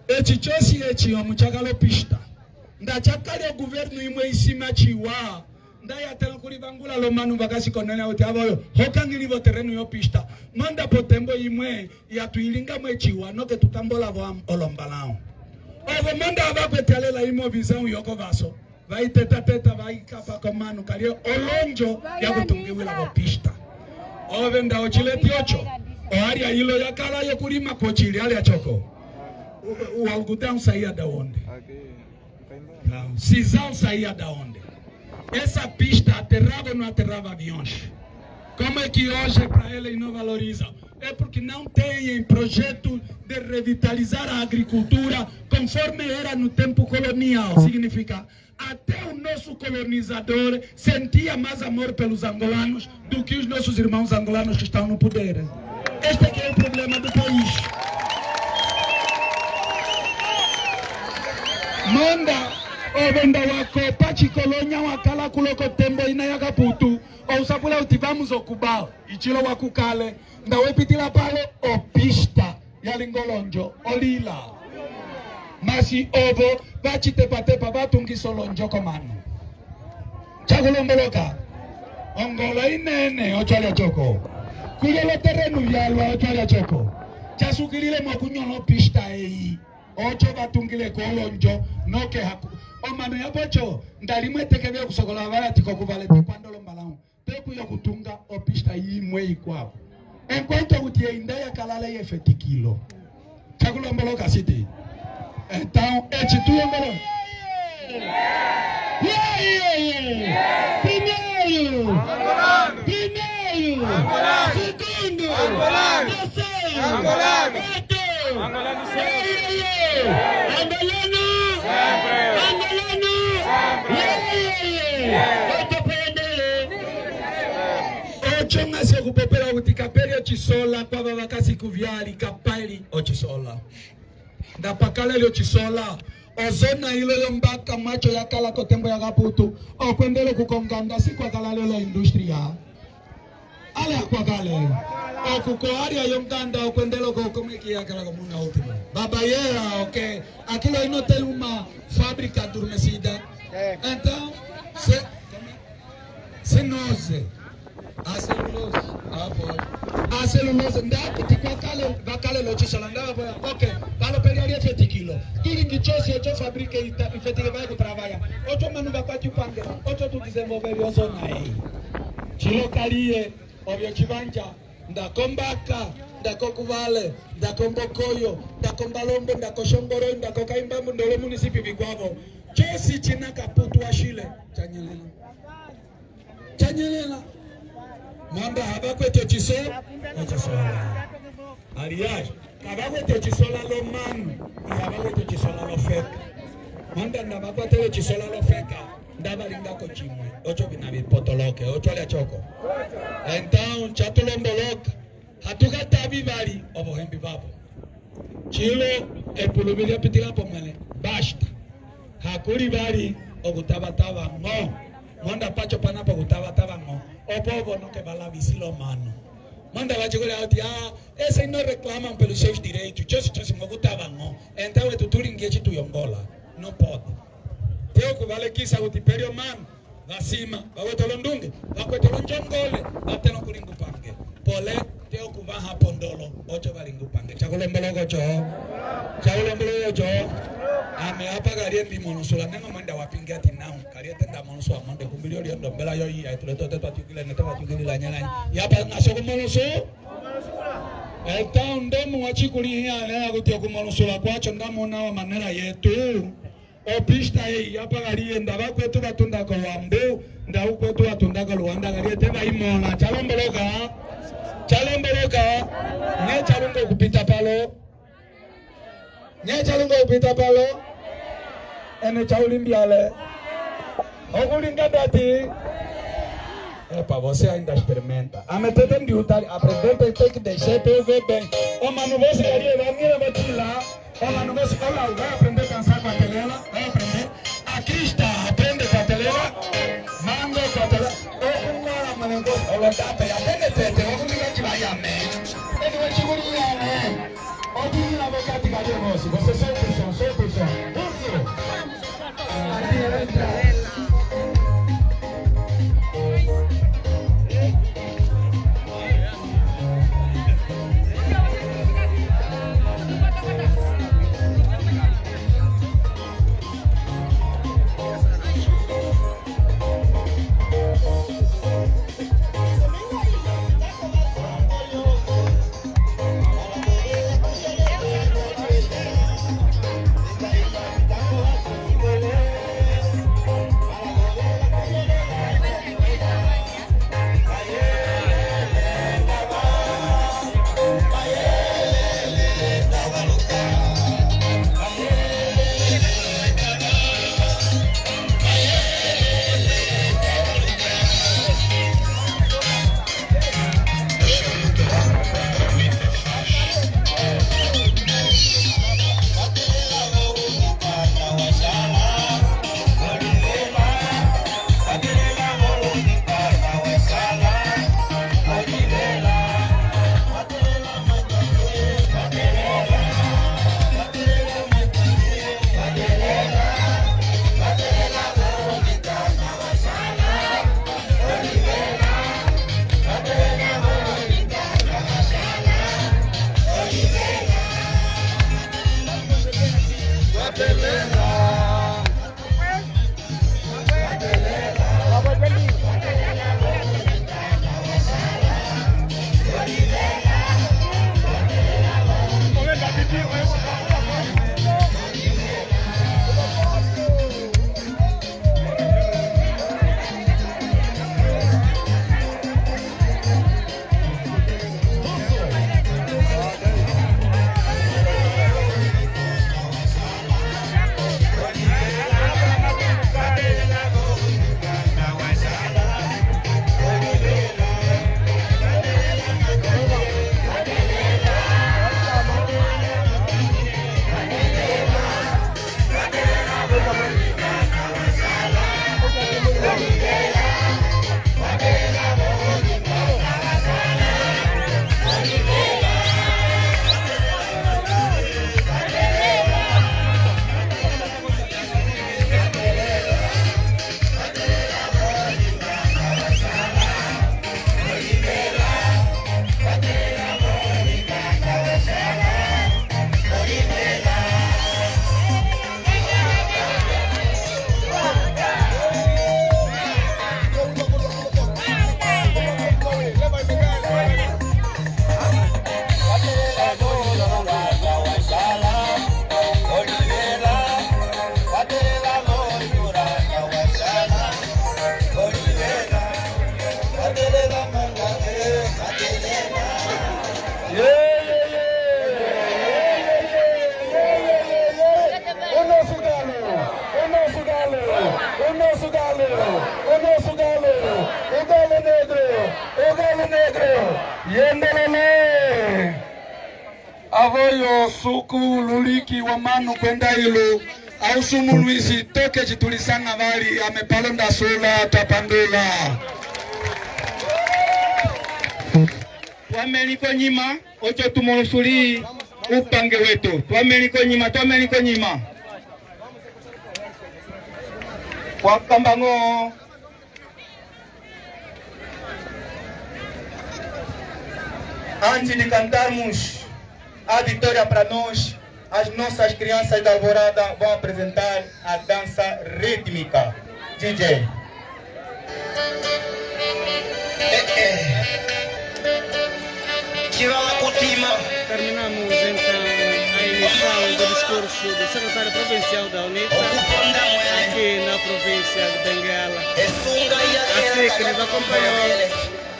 eci cosi eci omu cakalopista nda cakali oguvernu imwe isima ciwa nda yatela kulivangula lomanu vakasi konene kuti avoyo hokangilivo terreno yopista manda potembo imwe yatuilingamwe ciwa noke tutambolavo olombalão ovo manda avakwete alela imwe visão yokovaso vaitetateta vaikapa komanu kalie olonjo yakutungiwila vopista ove nda ocileti oco oaria yilo yakala yokulima kocili alia coko o algodão saía da onde? Não. Sisal saía da onde? Essa pista aterrava ou não aterrava aviões? Como é que hoje para eles não valorizam? É porque não têm projeto de revitalizar a agricultura conforme era no tempo colonial. Significa, até o nosso colonizador sentia mais amor pelos angolanos do que os nossos irmãos angolanos que estão no poder. Este é que é o problema do país. Manda ovenda wakopa chikolonya wakala kuloko tembo ina yakaputu ousapula uti vamos okubao ichilo wakukale ndawepitila palo opista yalingolonjo olila masi ovo vachitepatepa vatungisa olonjo komanu. Cakulomboloka ongola inene ocalya coko. Kuli oloterenu vyalwa ocalya coko. Casukililemo okunyõla opista eyi oco vatungileko olonjo noke haku omanu yavo oco nda limue eteke veya okusokolola vali ati kokuvalete kuanda olombalãu te kuya okutunga opista yimue yikuavo enquanto okuti eyi nda yakala ale yefetikilo. Cakulomboloka siti? Então eci tu yongola Primeiro! Primeiro! Segundo! Terceiro! Quarto! Angolano! Angolano! Oco ñasi oku popela okuti kapeli ocisola kuava va kasi kuviali, kapeli ocisola. Nda pa kalele ocisola, ozona yilo yombaka mwaco ya kala kotembo ya Kaputu, oku endela oku konganda si kua kalale olo industria ale akua kale oku ko área yonganda oku endela oko como é que é aquela comuna última? Babaieira, ok. Aquilo aí não tem uma fábrica adormecida. Então, se, se nós a celulose, ah, pode. A celulose, nda okuti kua kale, va kale locisola, nda va poya, ok, palo peli ali efetikilo. Tu lingi cosi oco fabrica ifetike vai kutrabalha, oco omanu va kuate upange, oco tu desenvolver ozona eyi. Cilo kaliye, ovio civanja, nda kombaka, nda kokuvale, nda kombokoyo, nda kombalombo, nda koxongoroi, nda kokaimbambu, nda olomunisipio vikuavo, cosi cina Kaputu axile, ca nyelela. Ca nyelela. Manda ha va kuete ocisola, ocisola. Aliás, ka va kuete ocisola lomanu, e ha va kuete ocisola lofeka. Manda nda va kuatele ocisola lofeka, nda va lingako cimue, oco vina vi potoloke, oco liacoko. Então, ca tu lomboloka, hatuka tavi vali ovohembi vavo. Cilo, epuluvi lia pitilapo muẽle, basta. Hakuli vali oku tavatava ño. Monda paco pana poku tavatava ño, opo ovo noke va lavisila omanu. Monda va cikolia oti, ah, esse não reclamam pelos seus direitos, cosi cosi ño kutava ño. Então etu tu lingi eci tu yongola. Não pode. Te oku va lekisa okuti peli omanu va sima, va kuete olondunge, va kuete olonjongole, va tẽla oku linga upange. Pole, te oku vaha pondolo oco va linge upange. Ca ku lomboloka oco? Ca ku lomboloka oco? Ame apa kaliye ndi mõlõsula neno mwenda wa pingi ati não, kaliye te nda mõlõsua monde kumbi lio lio ndombela yo iya etu letu te tua tiukile ne te va tiukilila nye lanye. Yapa ñasi oku mõlõsu? Então ndomo wa ci kũlĩhĩ ale okuti oku mõlõsula kuaco nda mõna wa manera yetu. Opista eyi yapa kaliye nda vakuetu va tunda ko Wambu, nda ukuetu wa tunda ko Luanda kaliye te va yi mõla. Ca lomboloka? Ca lomboloka? Nye ca lunga oku pita palo? Nye ca lunga oku pita palo? Ene ca ulimbi ale? Oku linga ndati? Epa, você ainda experimenta. Ame tete ndi utali, a presidente tem que descer para eu ver bem. Omanu vosi kaliye va mira va tila. Omanu vosi, olá, vai aprender a dançar com a telela, vai aprender. Aqui está, aprende com a telela. Manga com a telela. Okungola mwanengosi, olotape, aprende tete, okundiga chibayame. Eni wechikuliane. Okunila vokati kaliye vosi, você solta o som, solta o som. Isso. Aqui entra. O nosso galo, o nosso galo, o galo negro, o galo negro. Yendelele. Avoyo Suku luliki wa manu kwenda ilu ausumuluisi toke citulisanga vali amepalonda sula twapandula. Twameli konyima oco tumolusuli upange wetu. Twameli konyima, twameli konyima. Kwakambango Antes de cantarmos a vitória para nós, as nossas crianças da Alvorada vão apresentar a dança rítmica. DJ. Terminamos então a emissão do discurso do secretário provincial da UNITA aqui na província de Benguela. Assim que nos acompanhou,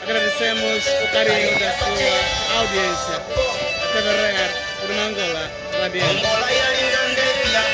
agradecemos o carinho da sua audiência. A TVR, por Angola, Radiante.